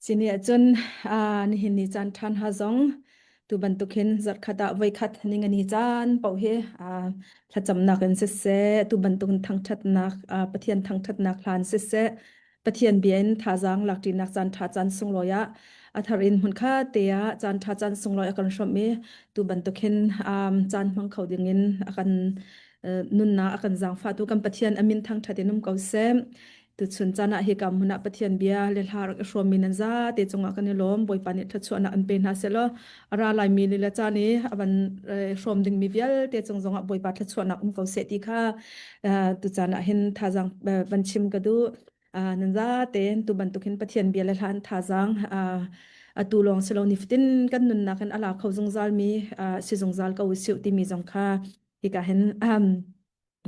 Sini ahcun nihin ni caan ṭhan ha zong tu bantuk hin zarhkhat ah voikhat ningani caan paoh hi thlacamnak in siseh, tu bantuk in thangṭhatnak Pathian thangṭhatnak hlan siseh, Pathian bia in thazaang lakṭinak caan ṭha caan sunglawi ah a thar in hmunkhat te ah caan ṭha caan sunglawi a kan hrawmh i tu bantuk hin caan hmang kho ding in a kan nunnak a kan zaangfahtu kan Pathian a min thangṭhat in um ko seh. Tuchun caan ah hika hmun ah Pathian bia le hla rak i hrawmmi nan zate cungah kan i lawm. Bawipa nih thluachuahnak an pe hna sehlaw a ra laimi ni le caan i a van hrawm dingmi vialte cung zongah Bawipa thluachuahnak um ko seh ti kha tucaan ah hin thazaang van chim ka duh. Nan zate tu bantuk hin Pathian bia le hla an thazaang atu lawng si lo nifatin kan nunnak in a la kho zungzal mi si zungzal ko usih timi zong kha hika hin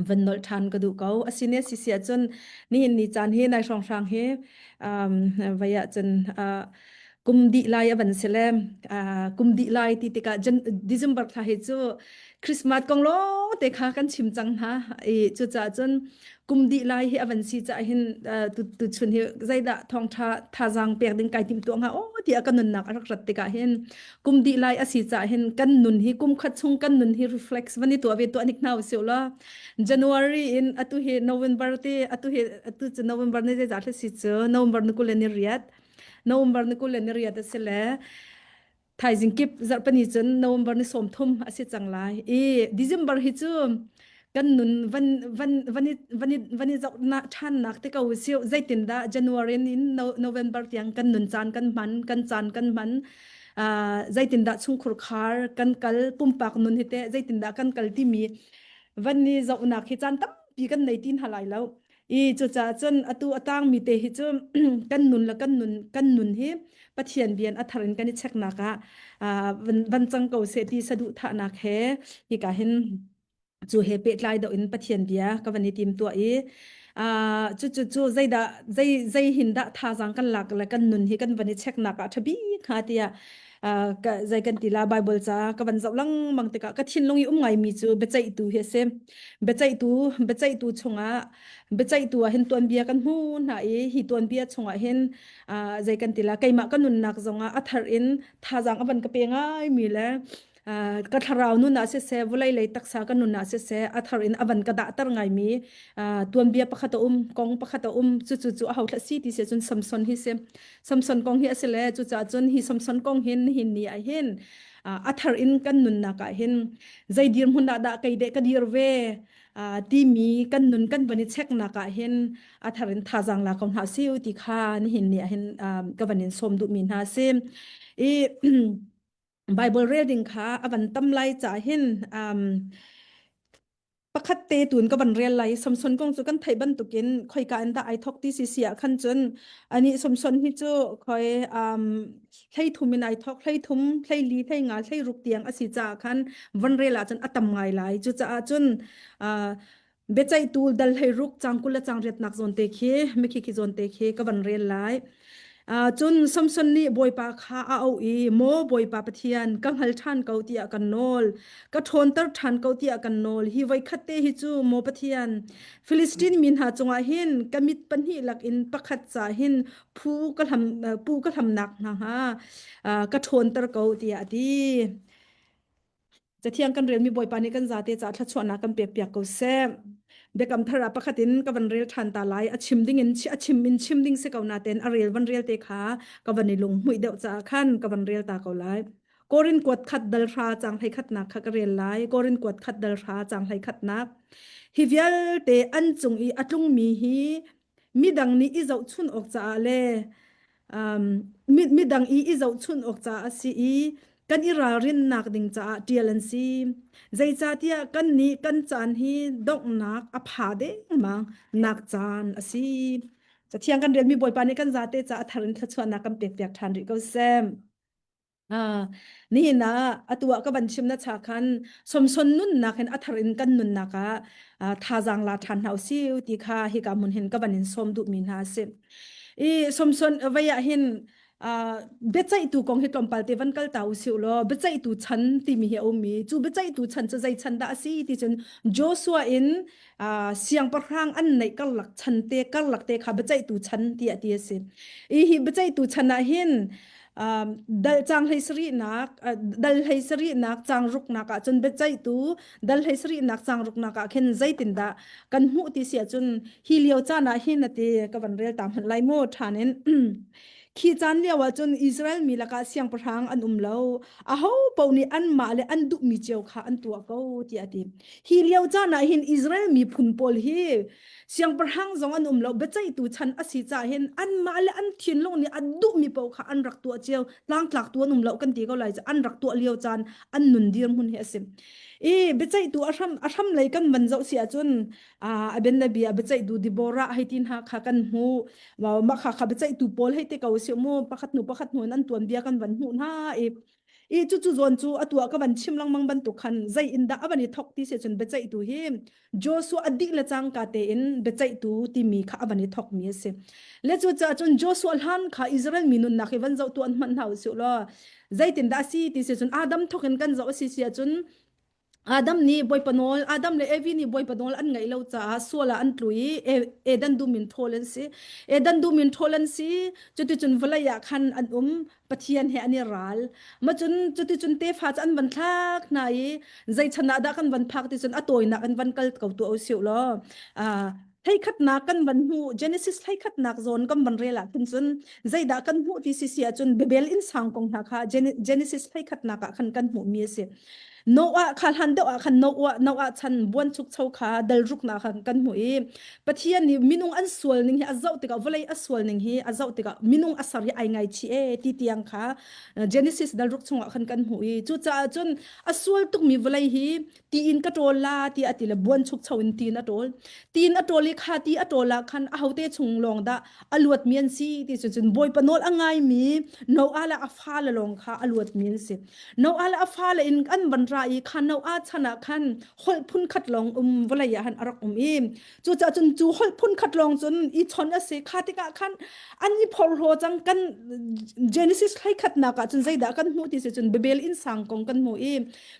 van nolh ṭhan ka duh ko. Asine sisi ahcun nihin ni caan hi nai hrawnghrang hi um, vai ahcun uh, kum dih lai a van si le uh, kum dih lai ti tikah December thla hi cu Christmas kong lawng te kha kan chim cang hna i cucaah cun kum dih lai hi a van si caah hin uh, tu tu chun hi zeidah thawngṭha thazaang pek ding kai tim tuah hnga aw tiah ka nunnak a rak rat tikah hin kum dih lai a si caah hin kan nun hi kum khat chung kan nun hi reflex van i tuah ve tuah nik hna usih law January in atu hi November ti atu hi atu cu November ni zeizat si cu November ni kul le ni riat November ni kul le ni riat a si le thaizing kip zarhpini cun November ni 30 a si cang lai i December hi cu kan nun van van van i van i van i zoh na ṭhannak te ko si zeitindah January in November tiang kan nun caan kan hman kan caan kan hman uh, zeitindah chungkhur khar kan kal pumpak nun hi te zeitindah kan kal timi van ni zohnak hi caan tampi kan nei tin halai lo i cucaah cun atu a tangmi te hi cu kan nun le kan nun kan nun hi Pathian bian a thar in kan i cheknak ah van, van cang ko seh ti saduhthahnak he hika hin cu he pehtlai deuh in Pathian bia ka van i tim tuah i cu cu cu zeidah zei zei hin dah thazaang kan lak le kan nun hi kan van i cheknak ah ṭha bik hnga tiah ka zei kan ti la Bible ca ka van zoh lengmang tikah ka thinlung i um ngaimi cu biaceihtu hi a si biaceihtu biaceihtu chungah biaceihtu ah hin tuanbia kan hmu hna i hi tuanbia chungah hin zei kan ti la keimah ka nunnak zongah a thar in thazaang a van ka pe ngaimi le ka thlarau nun ah siseh vawlei lei taksa ka nun ah siseh a thar in a van ka dahter ngaimi tuanbia pakhat a um kong pakhat a um cu cu cu a ho thla si ti si cun Samson hi si Samson kong hi a si le cucaah cun hi Samson kong hin hin ni ah hin a thar in kan nunnak ah hin zei dirhmun ah dah kei deh ka dir ve timi kan nun kan van i cheknak ah hin a thar in thazaang la ko hna siu ti kha nihin ni ah hin ka van in sawm duhmi hna si i Bible rel ding kha a van tam lai ca hin um, pakhat te tun ka van rel lai Samson kong cu kan theih bantukin khoika in dah ai thok ti si si ah khan cun ani Samson hi cu khoi um, hlei thum in ai thok hlei thum hlei li hlei nga hlei ruk tiang a si caah khan van rel ah cun a tam ngai lai cu caah cun uh, Biaceihtu dal 16 cang 20 le cang riatnak zawn te khi mikhi khi zawn te khi ka van rel lai. Uh, cun Samson nih Bawipa kha a auh i maw Bawipa Pathian ka hngal ṭhan ko tiah kan nawl ka ṭhawnter ṭhan ko tiah kan nawl hi voi khat te hi cu maw Pathian Filistin mi hna cungah hin ka mit pahnih lakin pakhat ca hin phu ka hlam pu ka hlamnak hna hnga uh, ka ṭhawnter ko tiah a ti. Cathiang kan relmi Bawipa nih kan zate caah thluachuahnak kan pekpiak ko seh. Biakam thar ah pakhat in ka van rel ṭhan ta lai. A chim ding in a chim in chim ding si ko natein a rel van rel te kha ka van i lunghmuih deuh caah khan ka van rel ta ko lai. Korin kuat khat dal hra cang hlei khatnak kha ka rel lai. Korin kuat khat dal hra cang hlei khatnak. Hi vialte an cung i a tlungmi hi midang nih i zohchun awk caah le um, midang i i zohchun awk caah a si i kan i ralrinnak ding caah ṭial an si. Zeicahtiah kan nih kan caan hi donghnak a pha dengmang nak caan a si. Cathiang kan relmi Bawipa nih kan zate caah a thar in thluachuahnak kan pekpiak ṭhan rih ko seh. Ah, nihin ah atu ah ka van chim na cha khan Samson nunnak hin a thar in kan nunnak ah ah, thazaang la ṭhan hna usih ti kha hika hmun hin ka van in sawm duhmi hna a si. I Samson vei ah hin Biaceihtu kong hi tlawmpal te van kal ta usih law biaceihtu chan timi hi a um i cu biaceihtu chan cu zei chan dah a si ti cun Joshua in siangpahrang an neih karlak chan te karlak te kha biaceihtu chan tiah ti a si. I hi biaceihtu chan ah hin dal cang hlei sarihnak dal hlei sarihnak cang ruknak ah cun biaceihtu dal hlei sarihnak cang ruknak ah khin zeitindah kan hmuh ti si ahcun hi lio caan ah hin ati ka van rel ta hmanh lai mu ṭhan in Khi caan lio ah cun Israel mi lakah siangpahrang an um lo. Aho paoh nih anmah le an duhmi cio kha an tuah ko, tiah a ti. Hi lio caan ah hin Israel miphun pawl hi siangpahrang zong an um lo, biaceihtu chan a si caah hin anmah le an thinlung nih a duhmi paoh kha an rak tuah cio. Tlangtlaktu an um lo kan ti ko lai cu an rak tuah lio caan an nun dirhmun hi a si. I biaceihtu a hram a hram lei kan van zoh si ahcun a bianabia biaceihtu Deborah hei ti hna kha kan hmuh. Mah kha kha biaceihtu pawl hei te ko si mu pakhat hnu pakhat hnu in an tuan bia kan van hmuh hna i i cu cu zawn cu atu ah ka van chim lengmang bantuk khan zei in dah a van i thok ti si cun biaceihtu hi Joshua a dih le cangka tein biaceihtu timi kha a van i thok mi a si. Le cu caah cun Joshua hlan kha Israel mi nunnak hi van zoh tu an hmanh hna usih law zeitin dah a si ti si cun Adam thok in kan zoh a si si ahcun Adam nih Bawipa nawl, Adam le Evi nih Bawipa nawl an ngaih lo caah sual ah an tlu i Eden dum in ṭhawl an si. Eden dum in ṭhawl an si. Cuticun vawlei ah khan an um. Pathian he an i ral. Ma cun cuticun tefa cu an van thlak hna i zei chan ah dah kan van phak ti cun a tawinak in van kal ko tuah usih law. Theikhatnak kan van hmuh Genesis thleikhatnak zawn kan van rel ah khin cun zeidah kan hmuh ti si si ahcun Babel innsang kong hna kha Genesis thleikhatnak ah khan kan hmuhmi a si. Noah kha hlan deuh ah khan Noah Noah chan buanchukcho kha dalruknak khan kan hmuh i Pathian nih minung an sual ning hi a zoh tikah vawlei a sual ning hi a zoh tikah minung a ser hi ai ngaichih e ti tiang kha Genesis dalruk chungah khan kan hmuh i cucaah cun a sual tukmi vawlei hi tiin ka ṭawl la tiah a ti le buanchukcho in tiin a ṭawl. Tiin a ṭawl i kha ti a ṭawl ah khan ahote chung lawng dah a luatmi an si ti cu cun Bawipa nawl a ngaimi Noah le a fale lawng kha a luatmi an si. Noah le a fale in an van ra i kha Noah chan ah khan holh phun khat lawng um vawlei ah han a rak um i cucaah cun cu holh phun khat lawng cun i chon a si kha tikah khan an i phorhlaw cang kan Genesis hleikhatnak ah cun zeidah kan hmuh ti si cun Babel innsang kong kan hmuh i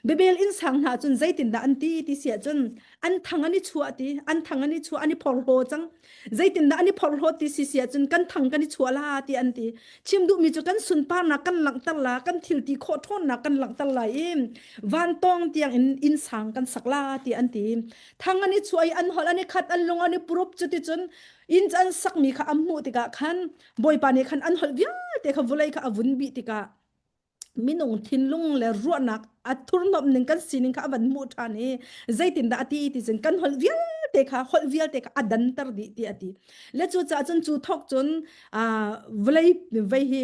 Babel innsang hna cun zeitindah an ti ti si ahcun an thang an i chuah ti an thang an i chuah an i phorhlaw cang zeitindah an i phorhlawt ti si si ahcun kan thang kan i chuah la ti an ti chim duhmi cu kan sunparnak kan langhter la kan thil ti khawh ṭhawnnak kan langhter lai i vantawng tiang in innsang kan sak la ti an ti thang an i chuah i an holh an i khat an lung an i purup cuticun inn an sakmi kha an hmuh tikah khan Bawipa nih khan an holh vialte kha vawlei kha a vun bih tikah minung thinlung le ruahnak a thurhnawmh ning kan sining kha a van hmuh ṭhan i zeitindah a ti ti cun kan holh vialte kha holh vialte kha a danter dih ti a ti le cu caah cun cu thawk cun vawlei vei hi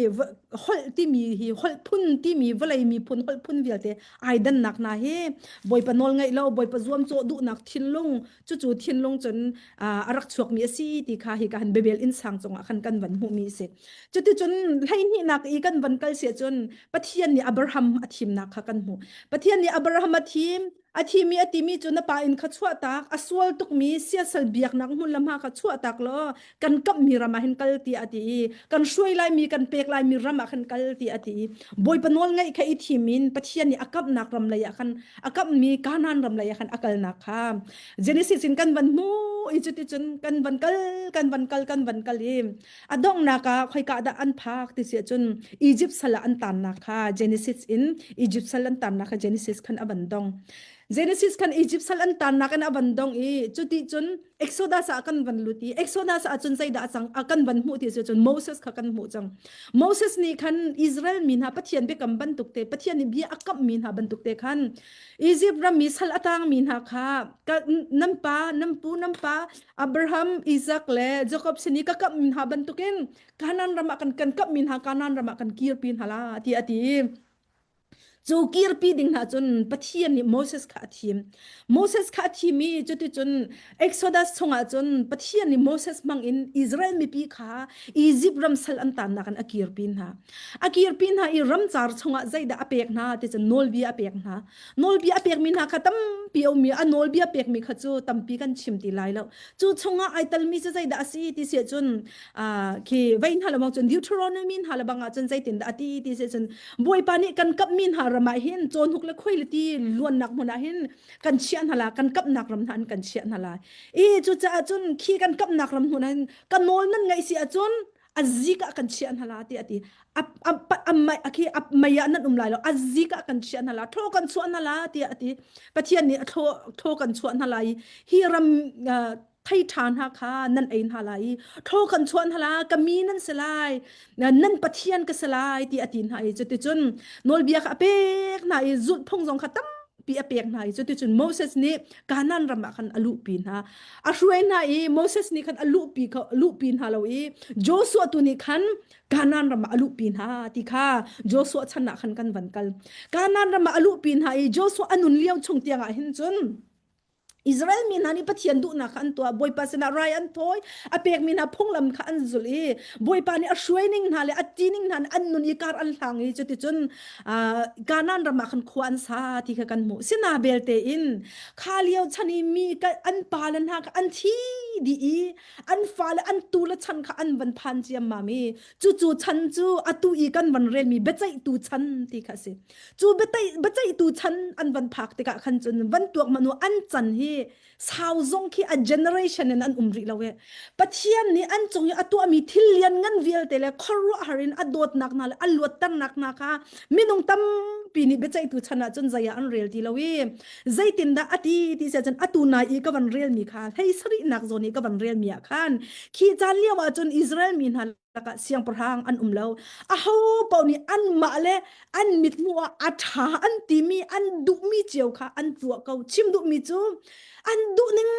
holh timi hi holh phun timi vawlei miphun holh phun vialte ai dannak hna hi Bawipa nawl ngaih lo Bawipa zuamcawh duhnak thinlung cucu thinlung cun a rak chuakmi a si ti kha hi ka han Babel innsang cungah khan kan van hmuhmi a si. Cuticun hleihnihnak i kan van kal si ahcun Pathian nih Abraham a thimnak kha kan hmuh. Pathian nih Abraham a thim, a thimi a timi cu na pa inn kha chuahtak, a sual tukmi siasal biaknak hmun le hma kha chuahtak law kan kamhmi ram ah hin kal tiah a ti i kan hruai laimi kan pek laimi ram ah khan kal tiah a ti i Bawipa nawl ngaih kha i thim in Pathian nih a kamhnak ram lei ah khan a kamhmi Kanaan ram lei ah khan a kalnak kha Genesis in kan van hmu i cuticun kan van kal kan van kal kan van kal i a donghnak ah khoika dah an phak ti si ahcun Egypt sal ah an tannak kha Genesis in Egypt sal an tannak kha Genesis khan a van dong Genesis khan Egypt sal an tannak in a van dong i cuti cun Exodus ah kan van lut i Exodus ah cun zeidah a cang a kan van hmuh ti si cun Moses kha kan hmuh cang Moses nih khan Israel mi hna Pathian biakam bantuk te Pathian nih bia a kamh mi hna bantuk te khan Egypt ram mi sal a tang mi hna kha nan pa nan pu nan pa Abraham Isaac le Jacob sin i ka kamh mi hna bantukin Canaan ram ah kan kan kamh mi hna Canaan ram ah kan kirpi hna la ti a ti. Cu kirpi ding hna cun Pathian nih Moses kha a thim. Moses kha a thim i cuticun Exodus chungah cun Pathian nih Moses hmang in Israel mipi kha Izipt ram sal an tannak in a kirpi hna. A kirpi hna i ramcar chungah zeidah a pek hna ti cun nawlbia a pek hna. Nawlbia a pekmi hna kha tampi a um i a nawlbia pekmi kha cu tampi kan chim ti lai lo. Cu chungah ai telmi cu zeidah a si ti si ahcun khi vei hna lebang cun Deuteronomy hna lebang ah cun zeitindah a ti ti si cun Bawipa nih kan kapmi hna ram ah hin cawhnuk le khuai le ti luannak hmun ah hin kan chiah hna la kan kapnak ram hna an kan chiah hna lai i cucaah cun khi kan kapnak ram hmun ah hin ka nawl nan ngaih si ahcun a zik ah kan chiah hna la ti a ti a mei khi a mei ah nan um lai lo a zik ah kan chiah hna la thaw kan chuah hna la tiah a ti Pathian nih a thaw thaw kan chuah hna lai hi ram thei ṭha hna kha nan ei hna lai i thaw kan chuah hna lai ka mi nan si lai nan Pathian ka si lai ti a ti hna i cuticun nawlbia kha a pek hna i zulhphung zong kha tampi a pek hna i cuticun Moses nih Kanaan ram ah khan a luhpi hna a hruai hna i Moses nih khan a luhpi luhpi hna lo i Joshua tu nih khan Kanaan ram ah a luhpi hna ti kha Joshua chan ah khan kan van kal Kanaan ram ah a luhpi hna i Joshua a nun lio chung tiang ah hin cun Israel mi hna nih Pathian duhnak kha an tuah. Bawipa sinah rai an thawi. A pekmi hna phunglam kha an zulh i Bawipa nih a hruai ning hna le a ti ning hna an nun i kar an hlang i cuticun Kanaan ram ah khan khua an sa ti kha kan hmuh. Sina belte in kha lio chan i mi an pale hna kha an thi dih i an fale an tu le chan kha an van phan ciammam i cucu chan cu atu i kan van relmi biaceihtu chan ti kha a si. Cu biaceihtu chan an van phak tikah khan cun van tuak manu an chan hi sau zong khi a generation in an um rih lo e. Pathian nih an cung i a tuahmi thil lian ngan vialte le khuaruahhar in a dawtnak hna le a luatternak hna kha minung tampi nih biaceihtu chan ah cun zei ah an rel ti lo i zeitindah a ti ti si ahcun atu nai i ka van relmi kha hlei sarihnak zawn i ka van relmi ah khan khi caan lio ah cun Israel mi hna lakah siangpahrang an um lo. Aho paoh nih anmah le an mithmuh ah a ṭha an timi an duhmi cio kha an tuah ko. Chim duhmi cu an duh ning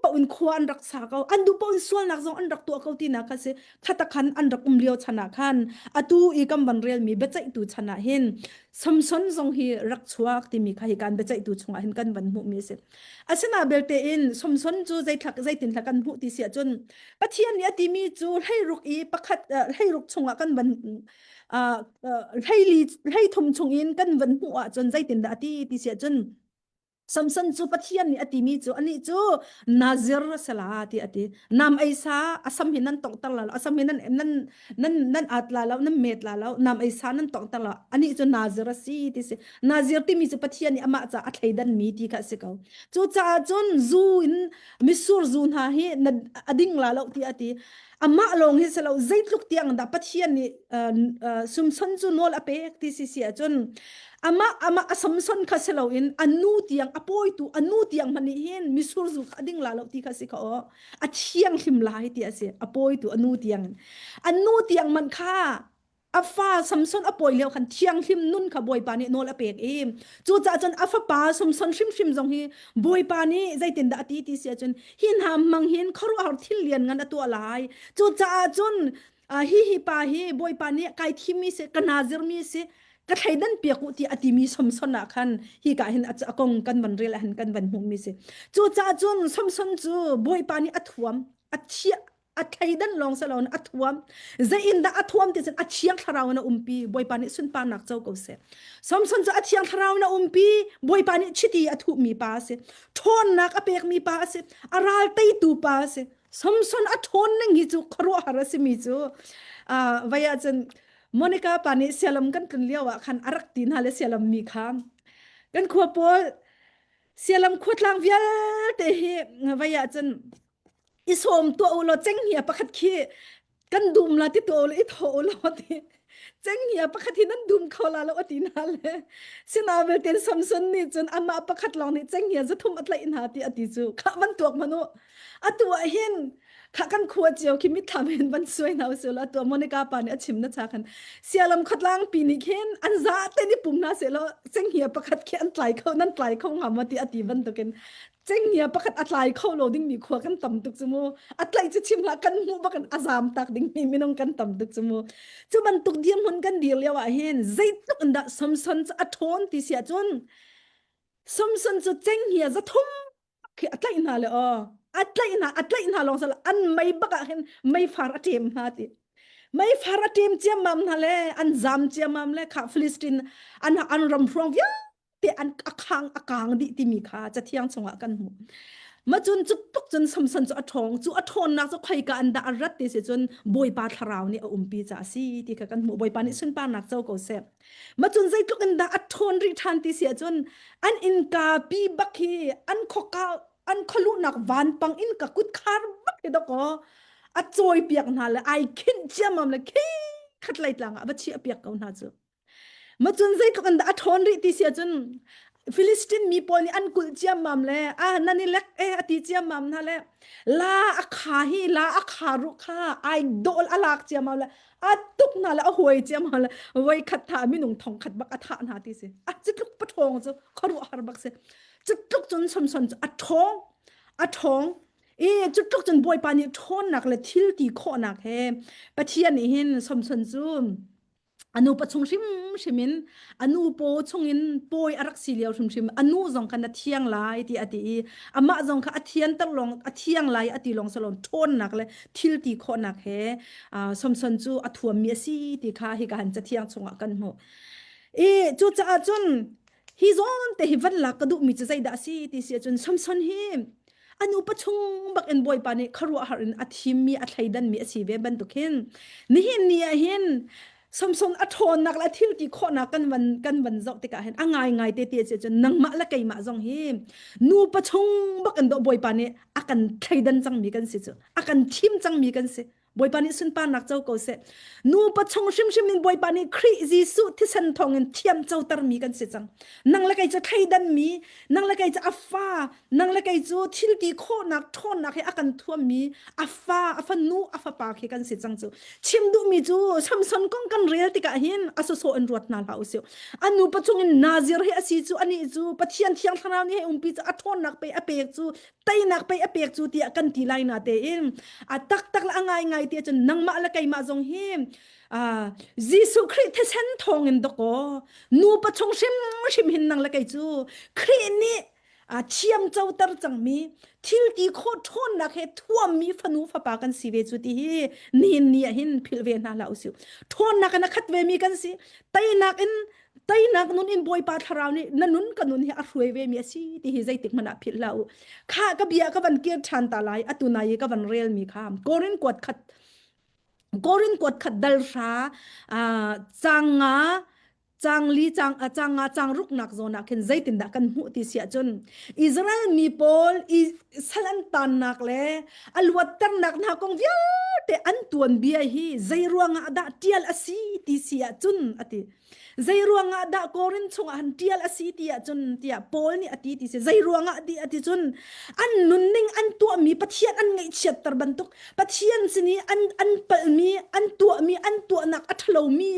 paoh in khua an rak sa ko. An duh paoh in sualnak zong an rak tuah ko tinak kha si. Khatakhan an rak um lio chan ah khan atu i kan van relmi biaceihtu chan ah hin Samson zong hi rak chuak timi kha hi kan biaceihtu chungah hin kan van hmuhmi a si. Asina belte in Samson cu zeithlak zeitin hla kan hmuh ti si ahcun Pathian nih a timi cu hleiruk i pakhat hleiruk chungah kan van hleili hleithum chungin kan van hmuh ahcun zeitindah a ti ti si ahcun Samson cu Pathian nih a timi cu anih cu Nazir a si la ti a ti. Nam ei sa a sam hi nan tongter la lo, a sam hi nan nan nan nan at la lo, nan met la lo, nam ei sa nan tongter lo. Anih cu Nazir a si ti si. Nazir timi cu Pathian nih amah ca a thleidan mi ti kha a si ko. Cucaah cun zu in Mitsur zu hna hi na a ding la lo ti a ti. Amah lawng hi si lo zeitluk tiang dah Pathian nih Samson cu nawl a pek ti si si ahcun amah amah a Samson kha si loin a nu tiang a pawitu a nu tiang hmanh nih hin mitsur zu kha a ding la lo ti kha si kha aw a thianghlim lai ti a si a pawitu a nu tiang a nu tiang man kha a fa Samson a pawi lio khan thianghlim nun kha Bawipa nih nawl a pek i cucaah cun a fapa Samson hrimhrim zong hi Bawipa nih zeitindah a ti ti si ahcun hi hna hmang hin khuaruahhar thil lian ngan a tuah lai cucaah cun hi hi pa hi Bawipa nih kai thimmi si ka nazirmi si ka thleidan piak u ti a timi Samson ah khan hi ka hin a kong kan van rel ah hin kan van hmuhmi si cucaah cun Samson cu Bawipa nih a thuam a thiah a thleidan lawng si loin a thuam zei in dah a thuam ti cun a thiang thlarau in a umpi bawipa nih sunparnak co ko seh Samson cu a thiang thlarau in a umpi bawipa nih chiti a thuhmi pa a si ṭhawnnak a pekmi pa a si a ral teitu pa a si Samson a ṭhawn ning hi cu khuaruahhar a simi cu vai ah cun Monica pa nih sialam kan tlun lio ah khan a rak ti hna le sialam mi kha kan khua pawl sialam khuatlang vialte hi vai ah cun i sawm tuah u law cenghngia pakhat khi kan dum la ti tuah u law i thawh u law ti cenghngia pakhat hi nan dum kho la lo a ti hna le sina belte Samson nih cun amah pakhat lawng nih cenghngia zathum a tlaih hna ti a ti cu kha van tuak hmanh u atu ah hin kha kan khua cio khi mitthlam hin van suai hna usih law atu Monica pa nih a chim na cha khan sialam khuatlang pi nih khin an za te ni pum hna seh law cenghngia pakhat khi an tlai kho nan tlai kho hnga maw ti a ti bantukin. Cenghngia pakhat a tlai kho lo dingmi khua kan tam tuk cu mu. A tlaih cu chim hlah kan hmuh bak in a zam tak dingmi minung kan tam tuk cu mu. Cu bantuk dirhmun kan dir lio ah hin zeitluk in dah Samson cu a ṭhawn ti si ahcun Samson cu cenghngia 300 khi a tlaih hna le aw a tlaih hna a tlaih hna lawng sal an mei bak ah hin meifar a ṭem hna ti meifar a ṭem ciammam hna le an zam ciammam le kha Philistine an an ram hruang vialte an a khang a kang dih timi kha cathiang chungah kan hmuh ma cun cu tuk cun Samson cu a ṭhawng cu a ṭhawnnak cu khoika an dah a rat ti si cun Bawipa thlarau nih a umpi ca a si ti kha kan hmuh Bawipa nih sunparnak co ko seh Ma cun zeitluk in dah a ṭhawn rih ṭhan ti si ahcun an innka pi bak hi an khoka an khualuhnak vanpang in ka kut khar bak hi dawkaw a cawi piak hna le ai khinh ciammam le khi khat lei tlang ah va chiah piak ko hna cu. Ma cun zeitluk in dah a ṭhawn rih ti si ahcun Philistine mi pawl nih an kulh ciammam le a nan i lek e a ti ciammam hna le la a kha hi la a kha ruh kha ai dol a lak ciammam le a tuk hna le a huai ciammam le voi khat tha minung thong khat bak a thah hna ti si a citluk pathawng cu khuaruahhar bak si citluk cun Samson cu a ṭhawng a ṭhawng i cutluk cun Bawipa nih ṭhawnnak le thil ti khawhnak he Pathian nih hin Samson cu a nu pa chung hrimhrim in a nu paw chungin pawi a rak si lio hrimhrim a nu zong kha na thiang lai ti a ti i amah zong kha a thianter lawng a thiang lai a ti lawng salon ṭhawnnak le thil ti khawhnak he Samson cu a thuammi a si ti kha hika han cathiang chungah kan hmuh i cucaah cun hi zawn te hi van lak ka duhmi cu zeidah a si ti si ahcun Samson hi a nupa chung bak in Bawipa nih khuaruahhar in a thimmi a thleidanmi a si ve bantuk hin nihin ni ah hin Samson a ṭhawnnak le a thil ti khawhnak kan van kan van zoh tikah hin a ngaingai te ti a si cun nangmah le keimah zong hi nupa chung bak in dawh Bawipa nih a kan thleidan cangmi kan si cu a kan thim cangmi kan si Bawipa nih sunparnak co ko seh. Nupa chung hrimhrim in Bawipa nih Khrih Jesuh thisen thawngin thiam cotermi kan si cang. Nang le kei cu thleidanmi, nang le kei cu a fa, nang le kei cu thil ti khawhnak, ṭhawnnak he a kan thuammi a fa, a fanu, a fapa khi kan si cang cu. Chim duhmi cu Samson kong kan rel tikah hin a sawsawh in ruat hna hlah usih. A nupa chungin Nazir hi a si cu anih cu Pathian Thiang Thlarau nih hei umpi cu a ṭhawnnak pe a pek cu teinak pei a pek cu tiah kan ti lai na tein a taktak le a ngaingai ti cun nangmah le keimah zong hi Jesuh Khrih thisen thawngin dakaw nupa chung hrimhrim hin nang le kei cu Khrih nih thiam coter cangmi thil ti khawh ṭhawnnak he thuammi fanu fapa kan si ve cu ti hi nihin ni ah hin philh ve hna hlah usih ṭhawnnak in a khat ve mi kan si teinak in teinak nun in Bawipa thlarau nih na nun ka nun hi a hruai ve mi a si ti hi zeitik hmanh ah philh hlah u kha ka bia ka van kir ṭhan ta lai atu nai i ka van rel mi kha Korin kuat khat Korin kuat khat dal hra cang nga cang li cang cang nga cang ruk nak zawn ah khin zeitindah kan hmuh ti si ahcun Israel mi pawl i sal an tannak le a luatternak hna kong vialte an tuanbia hi zei ruangah dah ṭial a si ti si ahcun a ti Zei ruangah dah Korin chungah han ṭial a si ti ahcun tiah Paul nih a ti ti si zei ruangah di a ti cun an nunning an tuahmi Pathian an ngaihchiatter bantuk Pathian sin i an an palhmi an tuahmi an tuahnak a ṭhalomi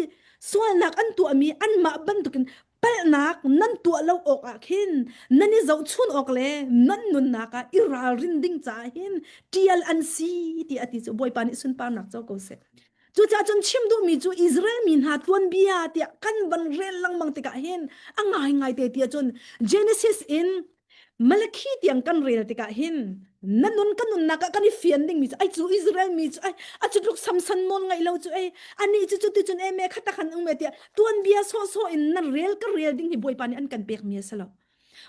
sualnak an tuahmi anmah bantukin palhnak nan tuah lo awk ah khin nan i zohchun awk le nan nunnak ah i ralrin ding caah hin ṭial an si ti a ti cu Bawipa nih sunparnak co ko seh. Cucaah cun chim duhmi cu Israel mi hna tuanbia tiah kan van rel lengmang tikah hin a ngaingai te tiah cun Genesis in Malakhi tiang kan rel tikah hin na nun ka nunnak ah kan i fian dingmi cu ai cu Israel mi cu ai a cu tluk Samson nawl ngaih lo cu ei ani cu cu ti cun e me kha takhan um me tiah tuanbia sawhsawh in na rel ka rel ding hi Bawipa nih an kan pekmi a si lo.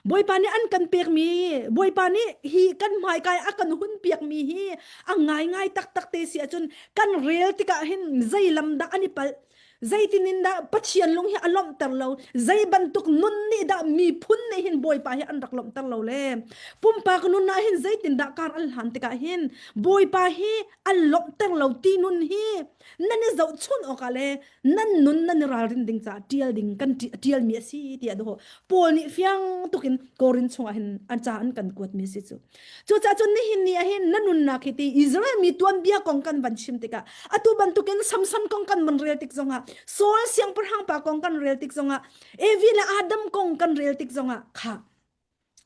Bawipa nih an kan pekmi Bawipa nih hi kan hmaikai a kan hun piakmi hi a ngaingai taktak te si ahcun kan rel tikah hin zei lam dah an i palh zeitin in dah Pathian lung hi a lawmhter lo zei bantuk nun nih dah miphun nih hin Bawipa hi an rak lawmhter lo le pumpak nun ah hin zeitin dah kar an hlan tikah hin Bawipa hi an lawmhter lo ti nun hi nan i zohchun awkah le nan nun nan i ralrin ding caah ṭial ding kan ṭialmi a si tiah dawh Paul nih fiang tukin Korin chungah hin an ca an kan kuatmi a si cu. Cucaah cun nihin ni ah hin na nunnak hi ti Israel mi tuanbia kong kan van chim tikah atu bantukin Samson kong kan van rel tik zongah Saul siangpahrang pa kong kan rel tik zongah Evi le Adam kong kan rel tik zongah kha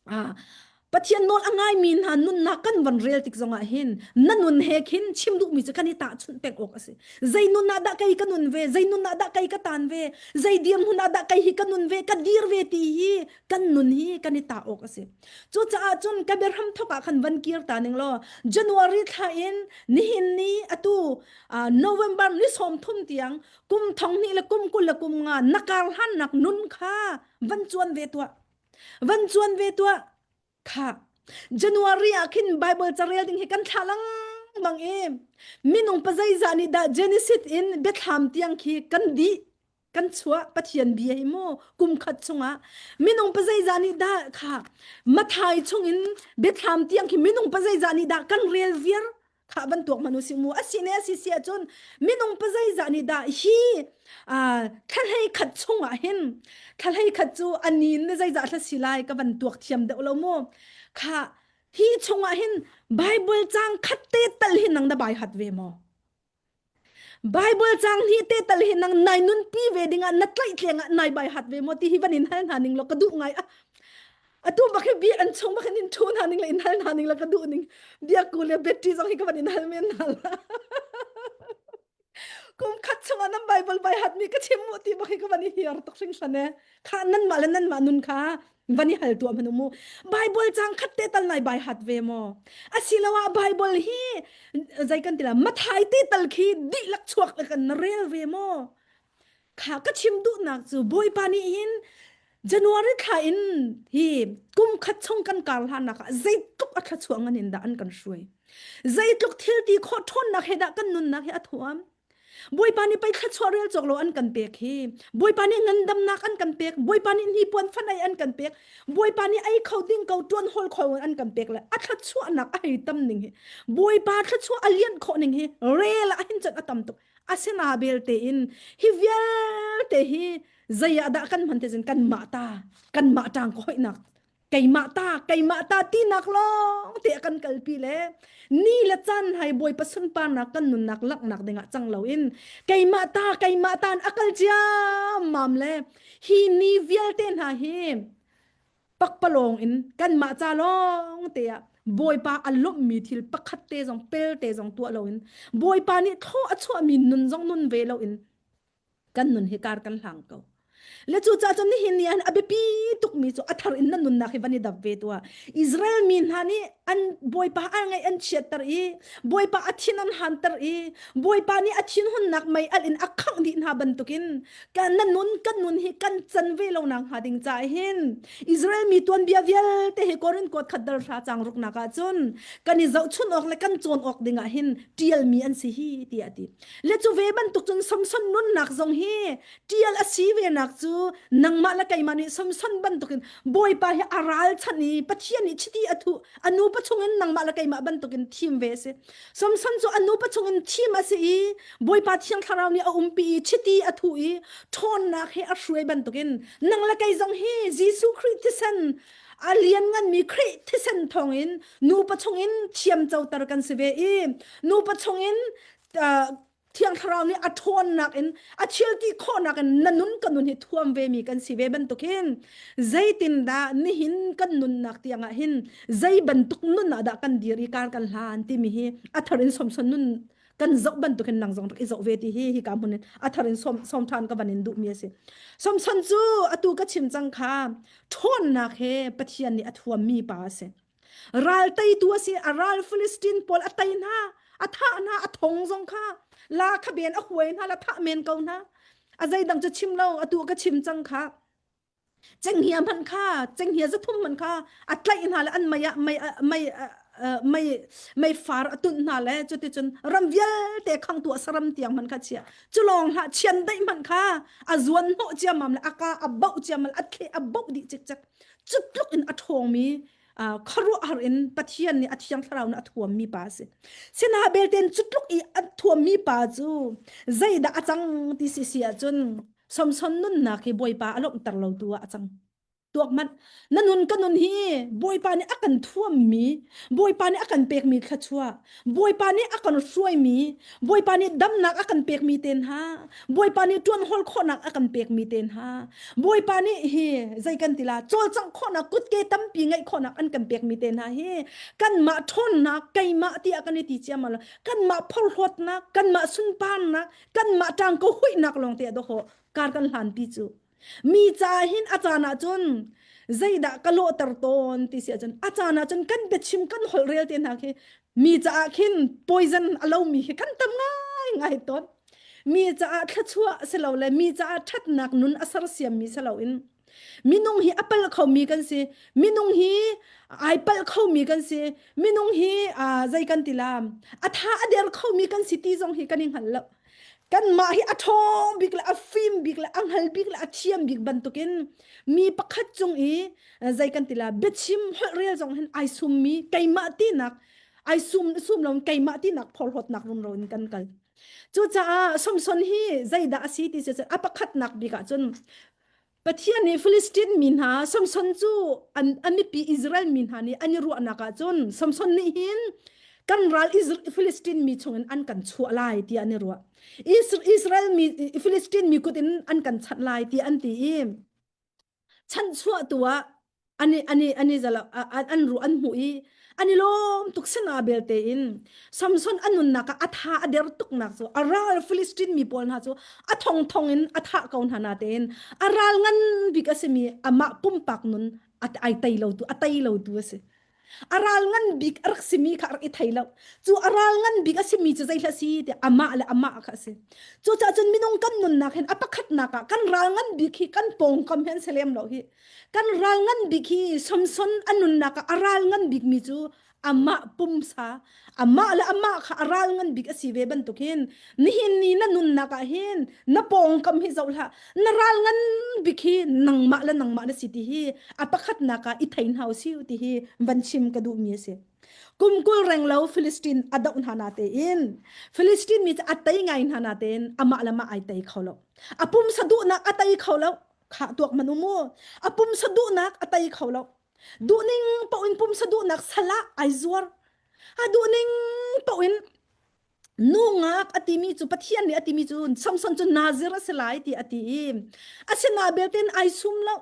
ah. Pathian nawl a ngaimi hna nunnak kan van rel tik zongah hin na nun he khin chim duhmi cu kan i tahchunh peng awk a si. Zei nun ah dah kei ka nun ve, zei nun ah dah kei ka tan ve, zei dirhmun ah dah kei hi ka nun ve, ka dir ve ti hi kan nun hi kan i tah awk a si. Cucaah cun ka biahram thok ah khan van kir ta ning law January thla in nihin ni atu November ni 30 tiang kum thong hnih le kum 20 le kum nga na kar hlannak nun kha van cuan ve tuah. Van cuan ve tuah. Kha January ah khin Bible carel ding hi kan thla lengmang i minung pazeizah nih dah Genesis in biathlam tiang khi kan dih kan chuah Pathian bia hi mu kum khat chungah minung pazeizah nih dah kha Mathai chungin biathlam tiang khi minung pazeizah nih dah kan rel viar kha van tuak hmanh usih mu asi ne asi si ahcun minung pazeizah nih dah hi thlahlei khat chungah hin thlahlei khat cu anin ne zeizah thla si lai ka van tuak thiam deuh lo mu kha hi chungah hin Bible cang khat te tal hi nang na bai hat ve maw Bible cang hi te tal hi nang nai nun pi ve dingah na tlaih tleng ah nai bai hat ve maw ti hi van in hal hna ning law ka duh ngai a atu bak hi bi an chung bak in in thu hna ning le in hal hna ning la ka duh ning biaku le betty zong hi ka van in hal men hna la kum khat chungah nan Bible bai hat mi ka chim mu ti bak hi ka van i hiar tuk hringhran e kha nan mah le nan mah nun kha van i hal tuah hmanh mu Bible cang khat te tal nai bai hat ve maw asiloah Bible hi zei kan ti la Mathai te tal khi dihlak chuak le kan na rel ve maw kha ka chim duhnak cu Bawipa nih hin January thla in hi kum khat chung kan kar hlannak ah zeitluk a thluachuah ngan in dah an kan hruai zeitluk thil ti khawh ṭhawnnak he dah kan nunnak hi a thuam Bawipa nih pei thluachuah rel cawk lo an kan pek hi. Bawipa nih ngandamnak an kan pek. Bawipa nih hnipuan fan ei an kan pek. Bawipa nih ei kho ding ko tuan hol kho an kan pek le a thluachuahnak a hei tam ning hi. Bawipa thluachuah a lian khawh ning hi rel ah hin cun a tam tuk. Asina belte in hi vialte hi zei ah dah kan hman te cun kan mah ta kan mah tang ko hoihnak keimah ta keimah ta tinak lawng te a kan kalpi le ni le caan hai bawipa sunparnak kan nunnak laknak dingah cang loin keimah ta keimah ta a kal ciammam le hi ni vialte hna hi pakpalawng in kanmah ca lawng te ah bawipa a lawmhmi thil pakhat te zong pel te zong tuah loin bawipa nih thaw a chuahmi nun zong nun ve loin kan nun hi kar kan hlang ko le cu ca cun nihin ni an a biapi tukmi cu a thar in nan nunnak hi van i dap ve tuah Israel mi hna nih an bawipa a ngaih an chiatter i bawipa a thin an hanter i bawipa nih a thinhunnak mei alh in a khangh dih hna bantukin kan na nun kan nun hi kan can ve lo nak hnga ding ca hin Israel mi tuanbia vialte hi Korin kuat khat dal hra chang ruknak ah cun kan i zohchun awk le kan cawn awk ding ah hin tialmi an si hi tiah a ti Le cu ve bantuk cun Samson nunnak zong hi tial a si ve nak cu nangmah le keimah nih Samson bantukin Bawipa hi a ralchanh i Pathian nih chiti a thuh a nupa chungin nangmah le keimah bantukin thim ve a si. Samson cu a nupa chungin thim a si i Bawipa Thiang Thlarau nih a umpi i chiti a thuh i ṭhawnnak he a hruai bantukin nang le kei zong hi Jesuh Khrih thisen a liannganmi Khrih thisen thawngin nupa chungin thiamcoter kan si ve i nupa chungin Thiang Thlarau nih a ṭhawnnak in a thilti khawhnak in na nun ka nun hi thuam ve mi kan si ve bantukin zeitindah nihin kan nunnak tiangah hin zei bantuk nun ah dah kan dir i kar kan hlan timi hi a thar in somson nun kan zoh bantukin nang zong rak i zoh ve ti hi hi ka hmun in a thar in som som ṭhan ka van in duh mi a si Samson cu atu ka chim cang kha ṭhawnnak he Pathian nih a thuam mi pa a si Ral teitu a si, a ral Philistine pawl a tei hna, a thah hna, a thong zong kha la kha ben a huai hna, la thah men ko hna. A zeidang cu chim lo, atu ka chim cang kha. Cenghngia hmanh kha, cenghngia zathum hmanh kha a tlaih hna le an mei ah mei mei mei mei far a tunh hna le cuticun ram vialte khangtu a saram tiang hmanh kha chia cu lawng hlah chiandeih hmanh kha a zuan hnawh ciammam le a ka a boh ciammam a thle a boh dih cikcek cu tluk in a ṭhawngmi khuaruahhar in Pathian nih a thiang thlarau nih a thuammi pa a si. Sinaha belte cu tluk i a thuammi pa cu zeidah a cang ti si si ahcun Samson nunnak hi Bawipa a lawmhter lo tu ah a cang. Tuak hmanh. Na nun ka nun hi Bawipa nih a kan thuammi, Bawipa nih a kan pekmi thluachuah, Bawipa nih a kan hruaimi, Bawipa nih damnak a kan pekmi te hna, Bawipa nih ṭuan hawl khawhnak a kan pekmi te hna, Bawipa nih hi zei kan ti la cawlcangh khawhnak kutke tampi ngeih khawhnak an kan pekmi te hna hi kanmah ṭhawnnak keimah tiah kan i ti ciammam lo kanmah phorhlawtnak kanmah sunparnak kanmah ṭangko huihnak lawng te a dawh kar kan hlanpi cu Mi caah hin a caan ah cun zeidah ka lawhter tawn ti si ahcun a caan ah cun kan biachim kan holh rel te hna khi mi caah khin poison a lomi khi kan tam ngai ngai tawn. Mi caah thluachuah si lo le mi caah ṭhatnak nun a sersiammi si loin minung hi a palh khomi kan si. Minung hi ai palh khomi kan si. Minung hi uh, zei kan ti la a tha a der khomi kan si ti zong hi kan i hngal lo. Kanmah hi a ṭhawng bik le a fim bik le a hngal bik le a thiam bik bantukin mi pakhat cung i zei kan ti la biachim holh rel zong hin ai summi keimah tinak ai sum sum lo keimah tinak phorhlawtnak rumro in kan kal. Cucaah Samson hi zeidah a si ti si a pakhatnak bik ah cun Pathian nih Filistin mi hna Samson cu an, an mipi Israel mi hna nih an i ruahnak ah cun Samson nih hin kan ral Filistin mi chungin an kan chuah lai tiah an i ruah. Israel mi Filistin mi kut in an kan chanh lai tiah an ti i chanhchuah tu ah an i an i an i zalo an ru an hmuh i an i lawm tuk sina belte in Samson a nunnak ah a tha a der tuknak cu a ral Philistine mi pawl hna cu a thong thong in a thah ko hna na tein a ral ngan bik a simi amah pumpak nun ai tei lo tu a tei lo tu a si a ral ngan bik a rak simi kha a rak i thei lo cu a ral ngan bik a simi cu zei hlah si ti amah le amah kha a si cucaah cun minung kan nunnak hin a pakhatnak ah kan ral ngan bik hi kan pawngkam hi an si lem lo hi kan ral ngan bik hi Samson a nunnak ah a ral ngan bik mi cu amah pumsa amah le amah kha a ral ngan bik a si ve bantuk hin nihin ni na nunnak ah hin na pawngkam hi zoh hlah na ral ngan bik hi nangmah le nangmah na si ti hi a pakhatnak ah i thei hna usih ti hi van chim ka duhmi a si. Kum 20 reng lo Philistine a doh hna na tein Philistine mi cu a tei ngai hna na tein amah le mah ai tei kho lo. A pumsa duhnak a tei kho lo. Khah tuak man umu. A pumsa duhnak a tei kho lo. Duhning paoh in pumsa duhnak salah ai zuar. A duhning paoh in nungak a timi cu Pathian nih a timi cu Samson cu Nazir a si lai ti a ti i asina belte in ai sum lo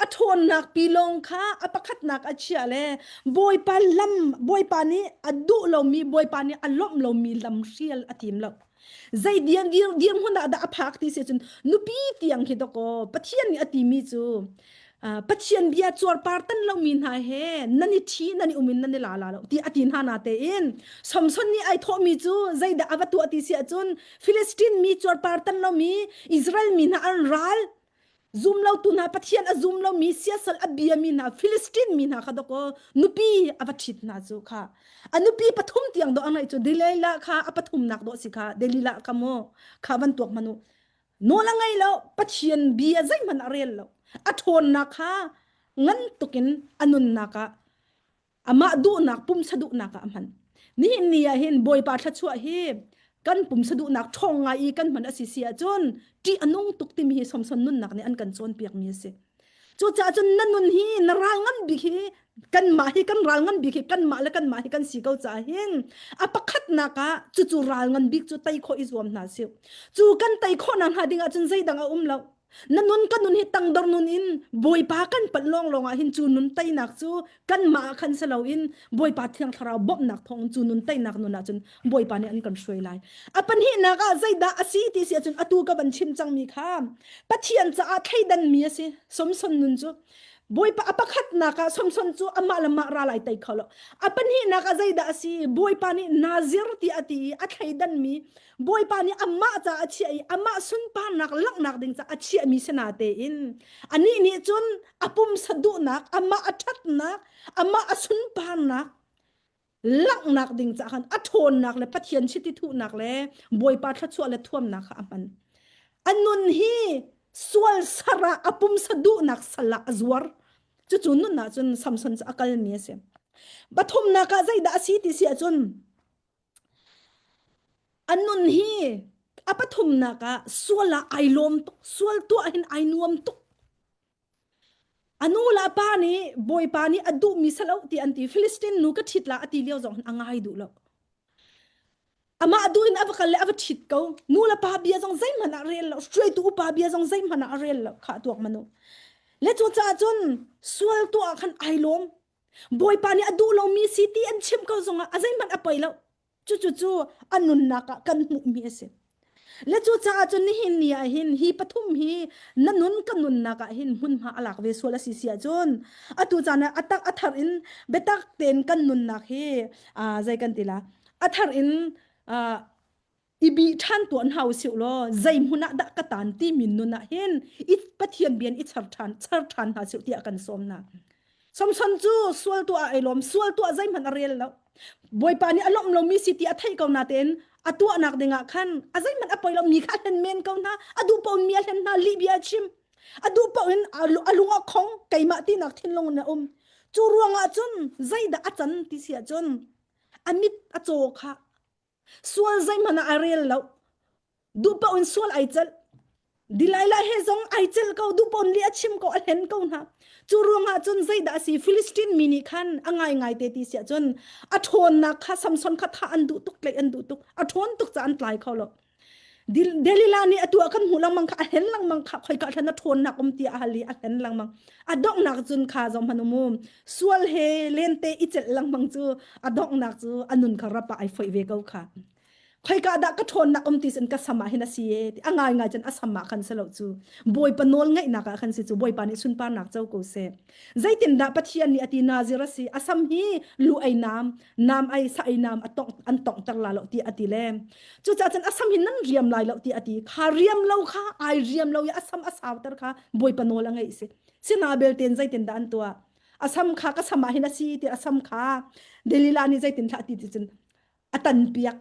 a ṭhawnnak pilawng kha a pakhatnak a chiah le Bawipa lam Bawipa nih a duh lomi Bawipa nih a lawmh lomi lam hrial a tim lo zei dir dir dirhmun ah dah a phak ti si cun nupi tiang khi dawkaw Pathian nih a timi cu Pathian bia cuarpar tan lomi hna he nan i ṭhi nan i um in nan i la la lo ti a ti hna na tein Samson nih ai thawhmi cu zeidah a va tuah ti si ahcun Philistine mi cuarpar tan lomi Israel mi hna an ral zum lotu hna Pathian a zum lomi siasal a biami hna Philistine mi hna kha dawkaw nupi a va ṭhit hna cu kha a nupi pathum tiang dawh a ngeih cu Delilah kha a pathumnak dawh si kha Delilah kha maw kha van tuak hmanh u Nawl a ngei lo, Pathian bia zeihmanh a rel lo. A ṭhawnnak kha ngan tukin a nunnak ah amah duhnak pumsa duhnak ah a hman. Nihin ni ah hin Bawipa thluachuah hi kan pumsa duhnak ṭhawng ngai i kan hman a si si ahcun ṭih a nung tuk timi hi Samson nunnak nih an kan cawnpiakmi a si. Cucaah cun na nun hi na ral ngan bik hi kanmah hi kan ral ngan bik hi kanmah le kanmah hi kan si ko caah hin a pakhatnak ah cucu ral ngan bik cu tei khawh i zuam hna sih. Cu kan tei khawh nak hnga ding ahcun zeidang a um lo. Na nun ka nun hi tangdor nun in Bawipa kan panh lawnglawng ah hin cu nun teinak cu kanmah ah khan si loin Bawipa Thiang Thlarau bawmhnak thawng cu nun teinak nun ah cun Bawipa nih an kan hruai lai. A pahnihnak ah zeidah a si ti si ahcun atu ka van chim cangmi kha Pathian caah thleidanmi a si. Samson nun cu Bawipa a pakhatnak ah Samson cu amah le mah ral ai tei kho lo. A pahnihnak ah zeidah a si? Bawipa nih Nazir ti a ti i a thleidanmi Bawipa nih amah caah a chiah i amah sunparnak langhnak ding caah a chiahmi si natein anih nih cun a pumsa duhnak, amah a ṭhatnak, amah a sunparnak langhnak ding caah khan a ṭhawnnak le Pathian chiti thuhnak le Bawipa thluachuah le thuamnak kha a hman. A nun hi sual sar ah a pumsa duhnak sal ah a zuar. Cucu nun ah cun Samson cu a kalmi a si. Pathumnak ah zeidah a si ti si ahcun a nun hi a pathumnak ah sual ah ai lawm tuk, sual tuah hin ai nuam tuk. A nu le a pa nih Bawipa nih a duhmi salo ti an ti. Philistine nu ka ṭhit la a ti lio zong a ngai duh lo. Amah duh in a va kal le a va ṭhit ko. Nu le pa bia zong zeihmanh ah rel lo. Hruaitu upa bia zong zeihmanh ah a rel lo. Kha tuak manu. Le cu caah cun sual tuah ah khan ai lawm. Bawipa nih a duh lomi si ti an chimh ko zongah a zeihmanh a poi lo. Cucu cu a nunnak ah kan hmuhmi a si. Le cucaah cun nihin ni ah hin hi pathum hi na nun ka nunnak ah hin hmunhma a lak ve sual a si si ahcun atu caan ah a tak a thar in biatak tein kan nunnak hi zei kan ti la a thar in i bih ṭhan tuah hna usih law zei hmun ah dah ka tan timi nun ah hin i Pathian bian i char ṭhan char ṭhan hna sih tiah kan sawm hna. Samson cu sual tuah ai lawm sual tuah zeihmanh a rel lo. Bawipa nih a lawmh lomi si ti a theih ko natein a tuahnak dingah khan a zeihmanh a poi lo mi kha a hlen men ko hna a duh paoh mi a hlen hna lih bia a chim a duh paoh in a lung a khong keimah tinak thinlung in a um cu ruangah cun zeidah a can ti si ahcun a mit a caw kha Sual zeihmanh ah a rel lo. Duh paoh in sual ai celh. Delilah he zong ai celh ko, duh paoh in lih a chim ko, a hlen ko hna. Cu ruangah cun zeidah a si? Philistine mi nih khan a ngaingai te ti siah cun a ṭhawnnak kha Samson kha thah an duh tuk, tlaih an duh tuk. A ṭhawn tuk caah an tlai kho lo. Delilah nih atu ah kan hmuh lengmang kha a hlen lengmang kha khoika thlan a ṭhawnnak um tiah a hal i a hlen lengmang. A donghnak cun kha zong hman um um sual he lente i celh lengmang cu a donghnak cu a nun kha rap ah ai foih ve ko kha. Khoika dah ka ṭhawnnak um ti sin ka sam ah hin a si e a ngai ngai cun a sam ah khan si lo cu Bawipa nawl ngaihnak ah khan si cu Bawipa nih sunparnak co ko seh. Zeitindah Pathian nih a ti Nazir a si a sam hi lu ei nam nam ai sa ei nam a tong an tonghter la lo ti a ti le cucaah cun a sam hi nan riam lai lo ti a ti kha riam lo kha ai riam lo i a sam a sauter kha bawipa nawl a ngeih si sina belten zeitin dah an tuah a sam kha ka sam ah hin a si ti a sam kha Delilah nih zeitin thlah ti ti cun a tan piak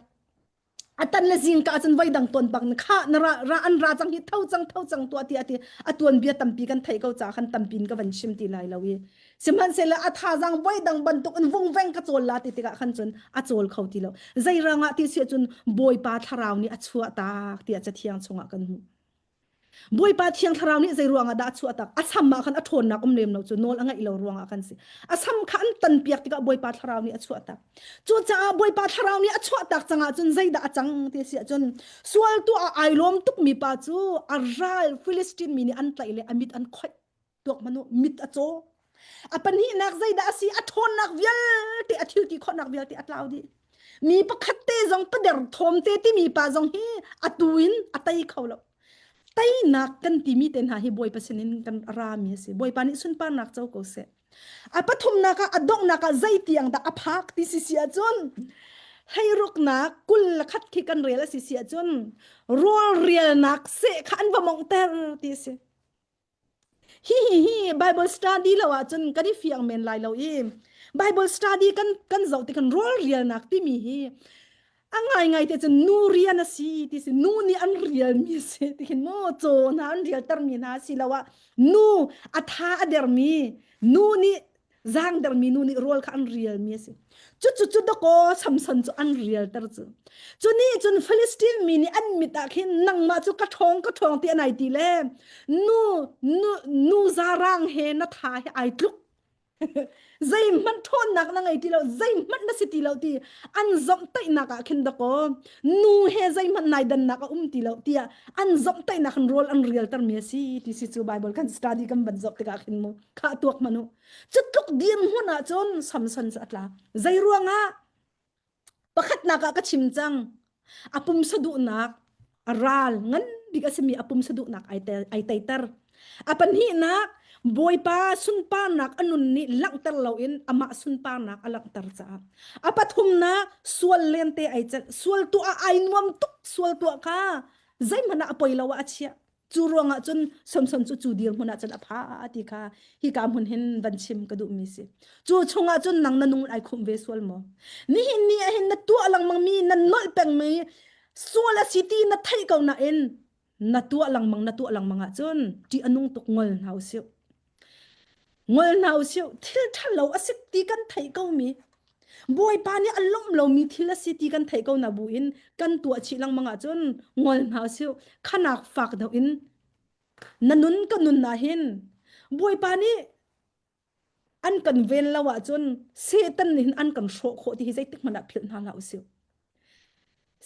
a tan le zingka cun voi dang ton bak kha na ra, ra an ra cang hi tho cang tho cang tuah ti ati a tuan bia tampi kan theih ko ca khan tampi in ka van chim ti lai lo i sihmanhsehlaw a thazang voi dang bantuk in vungveng ka cawl la ti tikah khan cun a cawl kho ti lo zei rangah ti si cun bawipa thlarau nih a chuah tak tiah cathiang chungah kan hmuh Bawipa Thiang Thlarau nih zei ruangah dah a chuah tak? A sam ah khan a ṭhawnnak um lem lo cu nawl a ngeih lo ruangah khan si. A sam kha an tanpiak tikah Bawipa Thlarau nih a chuah tak. Cucaah Bawipa Thlarau nih a chuah tak cangah cun zeidah a cang ti a si ahcun sual tuah ah ai lawm tukmi pa cu a ral Philistine mi nih an tlaih le a mit an khoih. Tuak hmanh u, mit a caw. A pahnihnak zeidah a si? A ṭhawnnak vialte, a thil ti khawhnak vialte a tlau dih. Mi pakhat te zong pader thawm te timi pa zong hi a tu in a tei kho lo. Teinak kan timi te hna hi Bawipa sinin kan rami a si. Bawipa nih sunparnak co ko seh. A pathumnak ah a donghnak ah zei tiang dah a phak ti si si ahcun hleiruknak 21 khi kan rel a si si ahcun rawl rialnak seh kha an va monghter ti a si. Hi hi hi Bible study lo ahcun kan i fiang men lai lo i Bible study kan kan zoh ti kan rawl rialnak timi hi a ngaingai te cun nu rian a si ti si nu nih an rialmi a si ti khin mu caw hna an rialtermi hna si lo ah nu a tha a dermi nu nih zaangdermi nu nih rawl kha an rialmi a si. Cucu cu dakaw Samson cu an rialter cu. Cu nih cun Philistine mi nih an mit ah khin nangmah cu ka ṭhawng ka ṭhawng ti an ai ti le nu nu nu zarang he na tha he ai tluk. Zeihmanh ṭhawnnak na ngei ti lo, zeihmanh na si ti lo ti an zomhtaihnak ah khin dakaw nu he zeihmanh nai dannak a um ti lo tiah an zomhtaihnak in rawl an rialtermi a si ti si cu Bible kan study kan van zoh tikah khin mu kha tuak hmanh u. Cutluk dirhmun ahcun Samson cu a tla. Zei ruangah? Pakhatnak ah ka chim cang. A pumsa duhnak, a ral ngan bik a simi a pumsa duhnak ai, ai teiter. A pahnihnak, Bawipa sunparnak a nun nih langhter loin amah sunparnak a langhter caah. A pathumnak, sual lente ai celh. Sual tuah ah ai nuam tuk. Sual tuah kha zeihmanh ah a poi lo ah a chiah. Cu ruangah cun Samson cu cu dirhmun ah cun a pha ti kha hika hmun hin van chim ka duhmi si. Cu chungah cun nang na nung ai khumh ve sual maw? Nihin ni ah hin na tuah lengmang mi na nolh pengmi sual a si ti na theih ko nain na tuah lengmang na tuah lengmang ahcun ṭih a nung tuk ngol hna usih. Ngol hna usih thil ṭhalo a si ti kan theih ko mi Bawipa nih a lawmh lomi thil a si ti kan theih ko na bu in kan tuah chih lengmang ahcun ngol hna usih khanak fak deuh in na nun ka nun ah hin Bawipa nih. An kan ven lo ahcun Satan nih hin an kan hrawh khawh ti hi zeitik hmanh ah philh hna hlah usih.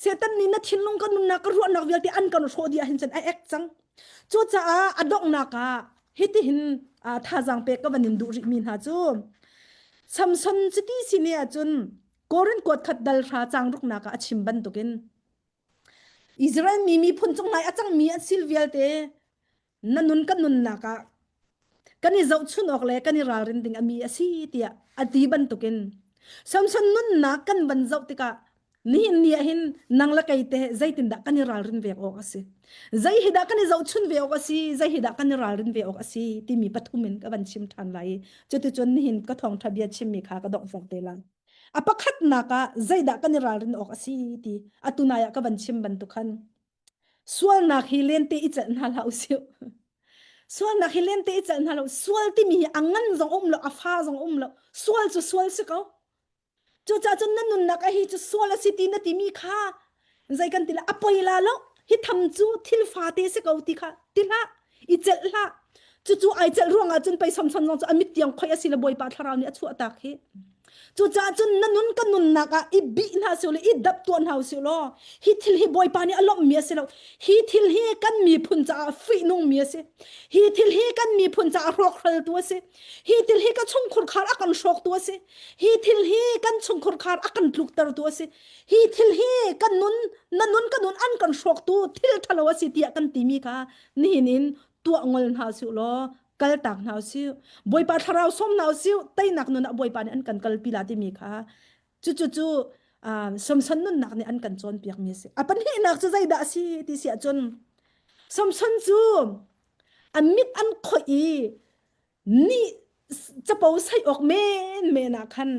Satan nih na thinlung ka nunnak ka ruahnak vialte an kan hrawh dih ahhin cun a ek cang. Cucaah a donghnak ah hitihin thazaang pek ka van in duh rihmi hna cu Samson cuti si ne ahcun Korin kuat khat dal hra cang ruknak ah a chim bantukin Israel mi miphun cung lai a cangmi an sil vialte na nun kan nunnak ah kan i zohchun awk le kan i ralrin ding ami a si tiah a ti bantukin Samson nunnak kan van zoh tikah nihin ni ah hin nang le kei te zeitindah kan i ralrin ve awk a si zei hi dah kan i zohchun ve awk a si zei hi dah kan i ralrin ve awk a si timi pathum in ka van chim ṭhan lai i cuticun nihin ka thawngṭha bia chimmi kha ka dongh fong te lai a pakhatnak ah zeidah kan i ralrin awk a si ti atu nai ah ka van chim bantuk khan Sualnak hi lente i celh hna hlah usih. Sualnak hi lente i celh hna lo. Sual timi hi a ngan zong um lo, a fa zong um lo. Sual cu sual si ko. Cucaah cun na nunnak a hi cu sual a si ti na timi kha zei kan ti la a poi la lo. Hi tham cu thil fate si ko ti kha ti hlah. I celh hlah. Cucu ai celh ruangah cun pei Samson zong cu a mit tiang khoi a si le Bawipa thlarau nih a chuah tak hi. Cucaah cun na nun ka nunnak ah i bih hna sih i dap tuah hna usih law hi thil hi Bawipa nih a lawmhmi a si lo. Hi thil hi kan miphun caah fihnungmi a si. Hi thil hi kan miphun caah hrawkhraltu a si. Hi thil hi ka chungkhur khar a kan hrawktu a si. Hi thil hi kan chungkhur khar a kan tluktertu a si. Hi thil hi kan nun na nun ka nun an kan hrawktu thil ṭhalo a si tiah kan timi kha nihin in tuah ngol hna usih law kaltak hna usih Bawipa thlarau sawm hna usih teinak nun ah Bawipa nih an kan kalpi la timi kha cucu cu Samson nunnak nih an kan cawnpiak mi a si. A pahnihnak cu zeidah a si ti si ahcun Samson cu a mit an khoih i ni capo saih awk men men ah khan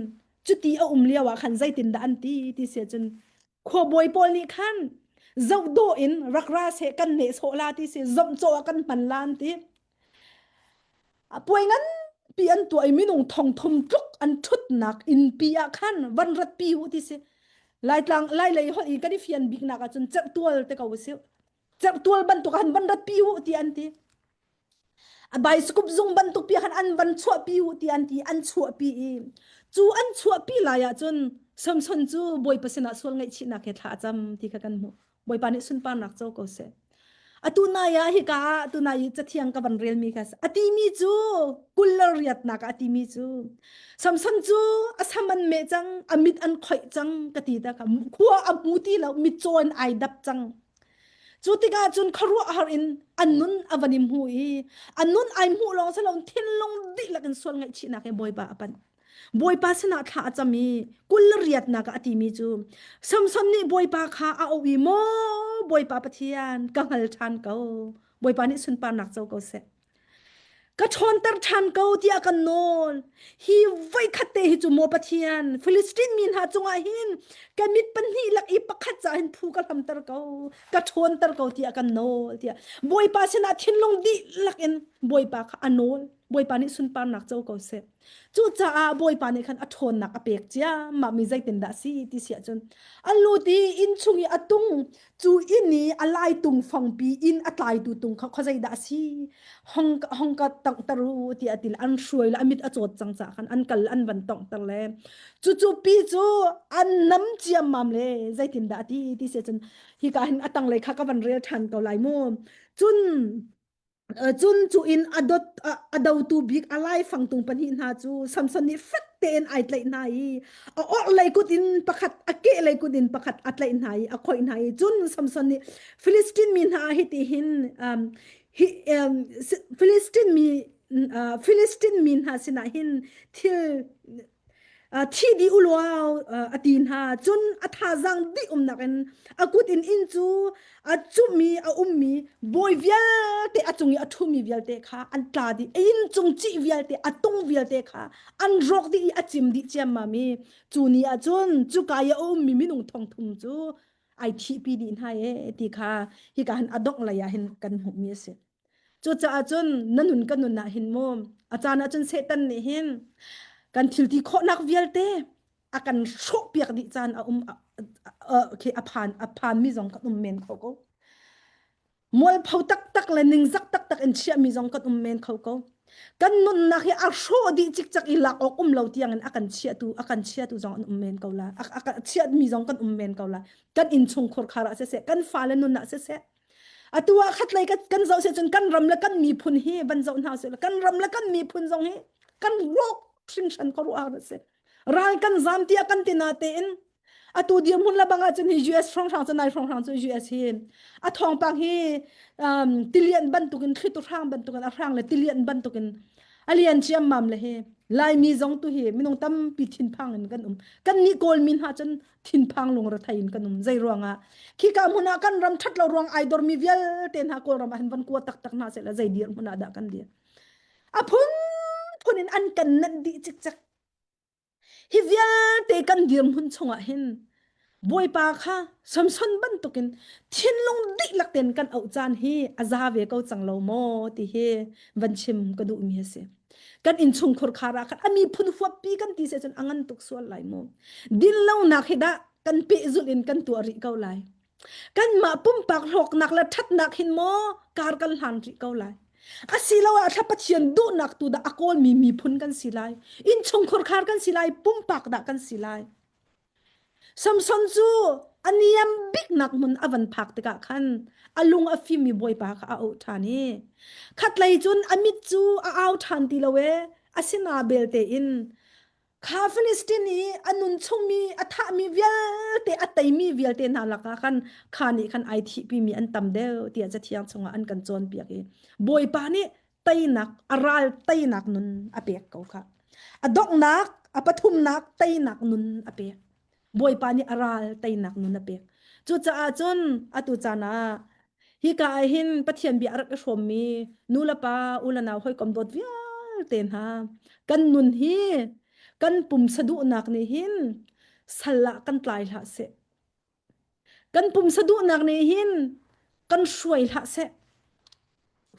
cuti a um lio ah khan zeitindah an ti ti si ahcun khuabawi pawl nih khan zoh dawh in rak ra seh kan nehsawh la ti si zomhcaw ah kan hman la an ti a puai nganpi an tuah i minung thong thum tluk an ṭhutnak innpi ah khan van ratpi u ti si laitlang lailei holh i kan i fian biknak ahcun cerhtual te ko si cerhtual bantuk ah han van ratpi u ti an ti A bicycle zung bantuk pi khan an van chuahpi u ti an ti an chuahpi i cu an chuahpi lai ahcun Samson cu Bawipa sinah sual ngaihchihnak he thla a cam ti kha kan hmuh. Bawipa nih sunparnak co ko seh. Atu nai ah hika ah atu nai i cathiang ka van relmi kha a timi cu kul le riatnak ah a timi cu Samson cu a sam an meh cang a mit an khoih cang ka ti ta kha khua a hmu ti lo mitcaw in ai dap cang Cu tikah cun khuaruahhar in an nun a van i hmu i a nun ai hmuh lawng si loin thinlung dihlak in sual ngaihchihnak he Bawipa a panh. Bawipa sinah thla a cam i kul le riatnak ah a timi cu Samson nih Bawipa kha a auh i maw Bawipa Pathian ka hngal ṭhan ko. Bawipa nih sunparnak co ko seh. Ka ṭhawnter ṭhan ko tiah kan nawl. Hi voikhat te hi cu maw Pathian, Filistin mi hna cungah hin ka mit pahnih lak i pakhat ca hin phu ka hlamter ko, ka ṭhawnter ko tiah kan nawl tiah Bawipa sinah thinlung dihlak in Bawipa kha a nawl. Bawipa nih sunparnak co ko seh. Cucaah Bawipa nih khan a ṭhawnnak a pek ciammam mi zeitindah a si ti si ahcun a lut i inn chung i a tung cu inn i a lai tung fangpi inn a tlaitu tung kha khuazei dah a si hong hong ka tonghter u tiah a ti le an hruai le a mit a cawt cang caah khan an kal an van tonghter le cucu pi cu an nam ciammam le zeitindah a ti ti si ahcun hika hin a tanglei kha ka van rel ṭhan ko lai mu cun Cun cu inn a dot a dotu bik a laifangtung pahnih hna cu Samson nih fek tein ai tlaih hna i a orhlei kut in pakhat a kehlei kut in pakhat a tlaih hna i a khoih hna i cun Samson nih Filistin mi hna hiti hin um, hi um, Filistin mi uh, Filistin mi hna sinah hin thil thi dih u law a ti hna cun a thazaang dih umnak in a kut in inn cu a cummi a ummi bawi vialte a cung i a ṭhumi vialte kha an tla dih inn cung cih vialte a tung vialte kha an rawk dih i a cim dih ciammam i cu ni ah cun cuka i a ummi minung thong thum cu ai thihpi dih hna e ti kha hika hin a dongh lei ah hin kan hmuhmi a si. Cucaah cun na nun ka nun ah hin mu a caan ah cun Satan nih hin kan thil ti khawhnak vialte a kan hrawhpiak dih caan a um khi a phan a phanmi zong kan um men kho ko. Mualpho taktak le ningzak taktak in chiahmi zong kan um men kho ko. Kan nunnak hi a hrawh dih cikcek i lak awk um lo tiang in a kan chiahtu a kan chiatu zong an um men ko la. A, a, a chiatmi zong kan um men ko la. Kan innchungkhur khar ah siseh, kan fale nun ah siseh, atu ah khatlei kan zoh si cun kan ram le kan miphun hi van zoh hna sih kan ram le kan miphun zong hi kan rawk hringhran ko ruah a si ral kan zam tiah kan ti na tein atu dirhmun la bang ahcun hi US hrawnghrang cu nai hrawnghrang cu US hi a thawngpang hi um, tilian bantukin thlitu hrang bantukin a hrang le tilian bantukin a lian ciammam le hi laimi zong tu hi minung tampi thinphang in kan um kan nih kawlmi hna cun thinphang lungrethei in kan um zei ruangah khika hmun ah kan ram that lo ruang ai dormi vialte hna kawlram ah hin van kua taktak hna seh la zei dir hmun ah dah kan dir a phun phun in an kan nanh dih cikcek hi vialte kan dirhmun chungah hin Bawipa kha Samson bantukin thinlung dihlak tein kan auh caan hi a za ve ko cang lo maw ti hi van chim ka duhmi a si. Kan innchungkhur khar ah khan a miphun huappi kan ti se cun a ngan tuk sual lai mu. Dinlonak hi dah kan pehzulh in kan tuah rih ko lai. Kanmah pumpak hlawknak le ṭhatnak hin maw kar kan hlan rih ko lai. Asiloah thla Pathian duhnak tu dah a kawlmi miphun kan si lai. Innchungkhur khar kan si lai, pumpak dah kan si lai. Samson cu a niam biknak hmun a van phak tikah khan a lung a fimmi Bawipa kha a auh ṭhan i khatlei cun a mit cu a au ṭhan ti lo ee asina belte in kha Filistin i a nun chungmi a thahmi vialte a teimi vialte hna lakah khan kha nih khan ai thihpimi an tam deuh tiah Cathiang chungah an kan cawnpiak i Bawipa nih teinak a ral teinak nun a pek ko kha a donghnak a pathumnak teinak nun a pek bawipa nih a ral teinak nun a pek cucaah cun atu caan ah hika ah hin pathian bia a rak i hrawmmi nu le pa u le nau hawikom dawt vialte hna kan nun hi kan pumsa duhnak nih hin sal ah kan tlai hlah seh Kan pumsa duhnak nih hin kan hruai hlah seh.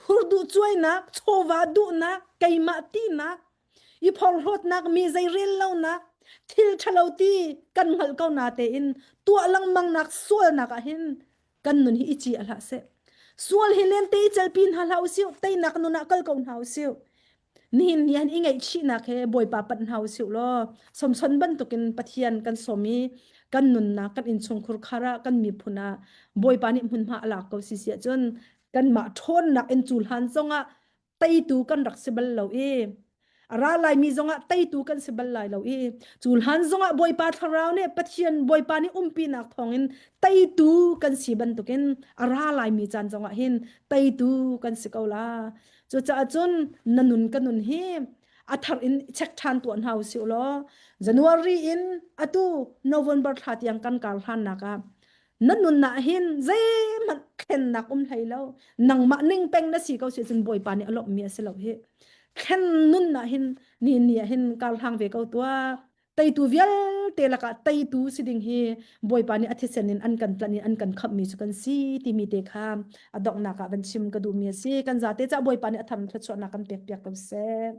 Hurduh cuainak, chawva duhnak, keimah tinak, i phorhlawtnak, mi zei rel lonak, thil ṭhalo ti kan hngalh ko na tein tuah lengmangnak sualnak ah hin kan nun hi i ci a hlah seh. Sual hi lente i celpi hna hlah usih, teinak nun ah kal ko hna usih. Nihin ni han i ngaihchihnak he Bawipa panh hna usih law Samson bantukin Pathian kan sawm i kan nunnak kan innchungkhur khar ah kan miphun ah Bawipa nih hmunhma a lak ko si si ahcun kanmah ṭhawnnak in cu hlan zongah teitu kan rak si bal lo i a ra laimi zongah teitu kan si bal lai lo i cu hlan zongah Bawipa thlarau nih Pathian Bawipa nih umpinak thawngin teitu kan si bantukin a ra laimi caan zongah hin teitu kan si ko la Cucaah cun na nun ka nun hi a thar in check ṭhan tuah hna usih law January in atu November thla tiang kan kar hlannak ah na nun ah hin zeihmanh thlennak um hlei lo nangmah ning peng na si ko si cun Bawipa nih a lawmhmi a si lo hi thlen nun ah hin ni ni ah hin kar hlang ve ko tuah teitu vialte lakah teitu si ding hi Bawipa nih a thisen in an kan tlanh i an kan khamhmi cu kan si timi te kha a donghnak ah van chim ka duhmi a si kan zate cah Bawipa nih a thar thluachuahnak kan pek piak ko seh.